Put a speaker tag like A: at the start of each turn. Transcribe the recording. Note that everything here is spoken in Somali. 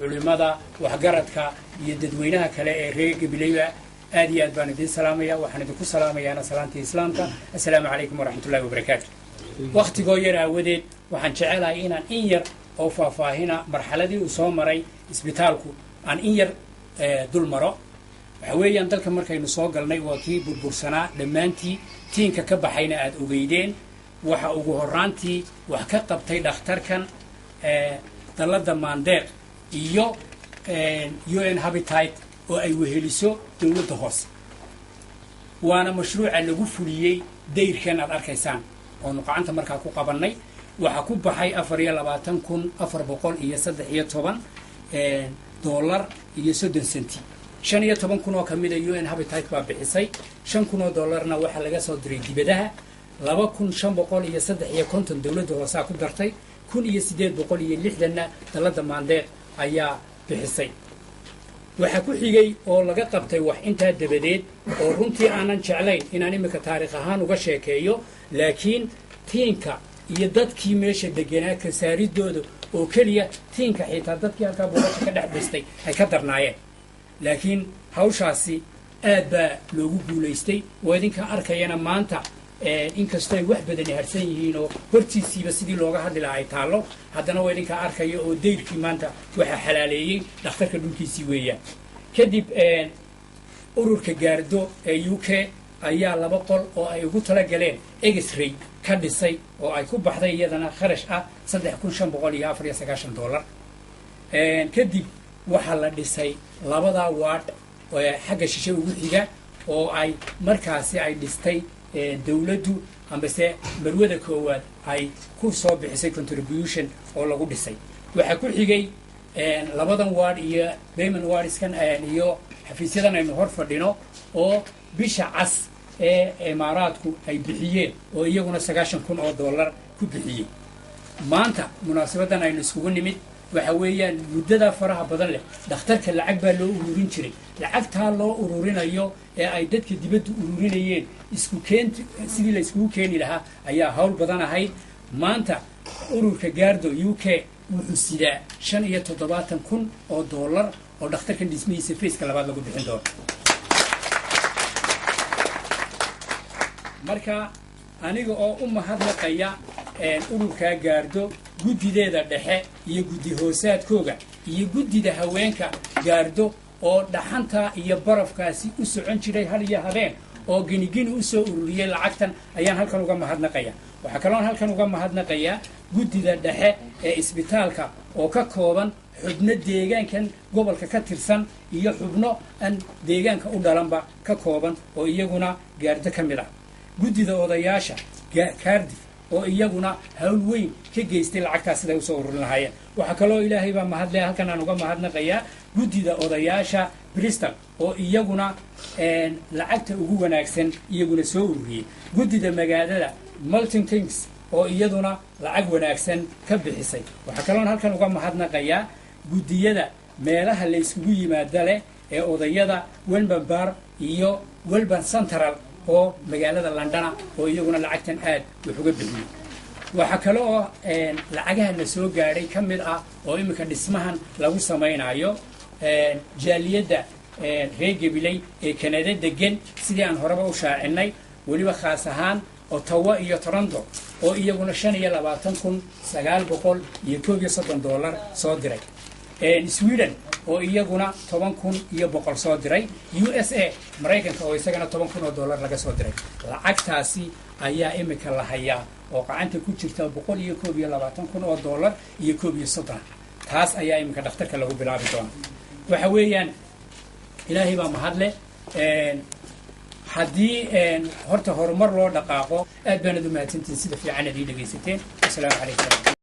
A: Culimada, waxgaradka iyo dadweynaha kale ee reer Gabileyba, aad iyo aad baan idiin salaamaya. Waxaan idinku salaamayaana salaantii Islaamka: assalaamu calaykum waraxmatullahi wabarakaatu. Wakhtigoo yar aawadeed, waxaan jecelahay inaan in yar oo faahfaahina marxaladii uu soo maray isbitaalku aan in yar dul maro. Waxa weeyaan, dalka markaynu soo galnay waa kii burbursanaa dhammaantii, tiinka ka baxayna aada ogeydeen. Waxa ugu horaantii wax ka qabtay dhakhtarkan dalladda Maandeeq iyo UN Habitat oo ay weheliso dowladda hoose, waana mashruuca lagu fuliyey dayrkan aad arkaysaan oonu gacanta markaa ku qabannay. Waxaa ku baxay 24,413 dollar iyo 30 centi. 15,000 oo kamida UN Habitat baa bixisay, 5,000 oo dollarna waxaa laga soo diray dibadaha, 2,553 dowladda hoosaa ku dartay, 1,860na dalladda Maandeeq ayaa bixisay. Waxaa ku xigay oo laga qabtay wax intaa dabadeed, oo runtii aanan jeclayn inaan iminka taariikh ahaan uga sheekeeyo, laakiin tiinka iyo dadkii meesha deganaa kasaaridooda oo keliya, tiinka xitaa dadkii halkaa buulasha ka dhex dhistay ay ka darnaayeen, laakiin hawshaasi aad baa loogu guulaystay oo idinka arkayana maanta. Inkastoo ay wax badani harsan yihiin oo hortiisiiba sidii looga hadli lahaa ay taallo, haddana waa idinka arkaya oo dayrkii maanta waxaa xalaaleeyey dhakhtarka dhulkiisii weeyaan. Kadib ururka Gaardo ee UK ayaa laba qol oo ay ugu talagaleen X-ray ka dhisay, oo ay ku baxday iyadana kharash ah 3,594 dollar. Kadib waxaa la dhisay labadaa ward xagga shishe ugu xiga, oo ay markaasi ay dhistay dowladdu ambase marwada koowaad ay ku soo bixisay contribution oo lagu dhisay. Waxaa ku xigay labadan ward iyo payment wardskan iyo xafiisyadan aynu hor fadhino, oo Bisha Cas ee Imaaraadku ay bixiyeen, oo iyaguna 90,000 oo dollar ku bixiyey. Maanta munaasabadan aynu iskugu nimid waxa weeyaan, muddadaa faraha badan leh dhakhtarka lacag baa loo ururin jiray. Lacagtaa loo ururinayo ee ay dadka dibadda ururinayeen, isku keent sidii la iskugu keeni lahaa ayaa hawl badan ahayd. Maanta ururka Gaardo UK wuxuu sidaa 75,000 oo dollar oo dhakhtarkan dhismihiisa phase-ka labaad lagu bixin doono. Marka aniga oo u mahadnaqaya ururkaa Gaardo, guddideeda dhexe iyo guddi hoosaadkooga iyo guddida haweenka Gaardo, oo dhaxanta iyo barafkaasi u socon jiray hal iyo habeen oo genigeni usoo ururiyey lacagtan, ayaan halkan uga mahadnaqaya. Waxaa kaloon halkan uga mahadnaqayaa guddida dhexe ee isbitaalka, oo ka kooban xubno deegaankan gobolka ka tirsan iyo xubno aan deegaanka u dhalanba ka kooban, oo iyaguna Gaardo ka mid ah, guddida odayaasha Cardiff oo iyaguna hawl weyn ka geystay lacagtaas siday usoo ururin lahaayeen. Waxaa kaloo, Ilaahay baa mahadle, halkan aan uga mahadnaqayaa guddida odayaasha Bristol, oo iyaguna lacagta ugu wanaagsan iyaguna soo ururiyey, guddida magaalada Milton Keynes oo iyaduna lacag wanaagsan ka bixisay. Waxaa kaloon halkan uga mahadnaqayaa guddiyada meelaha la yskugu yimaada leh ee odayada Welburn Park iyo Welburn Central oo magaalada Londona, oo iyaguna lacagtan aad wax uga bixiyey. Waxaa kale oo lacagaha na soo gaadhay ka mid ah, oo iminka dhismahan lagu samaynayo, jaaliyadda reer Gabiley ee Kanada degan, sidii aan horeba u shaacinay, weliba khaas ahaan Ottawa iyo Toronto, oo iyaguna 25,931 dollar soo diray, Sweden oo iyaguna 10,100 soo diray, USA, Maraykanka, oo isagana 10,000 oo dollar laga soo diray. Lacagtaasi ayaa imika la hayaa oo gacanta ku jirta, 121,000 oo dollar iyo 31. Taas ayaa iminka dhakhtarka lagu bilaabi doona. Waxa weeyaan, Ilaahay baa mahadle. Haddii horta horumar loo dhaqaaqo, aad baanad u mahadsantihin sida fiican ad ii dhegaysateen. Wasalaamu calaykum.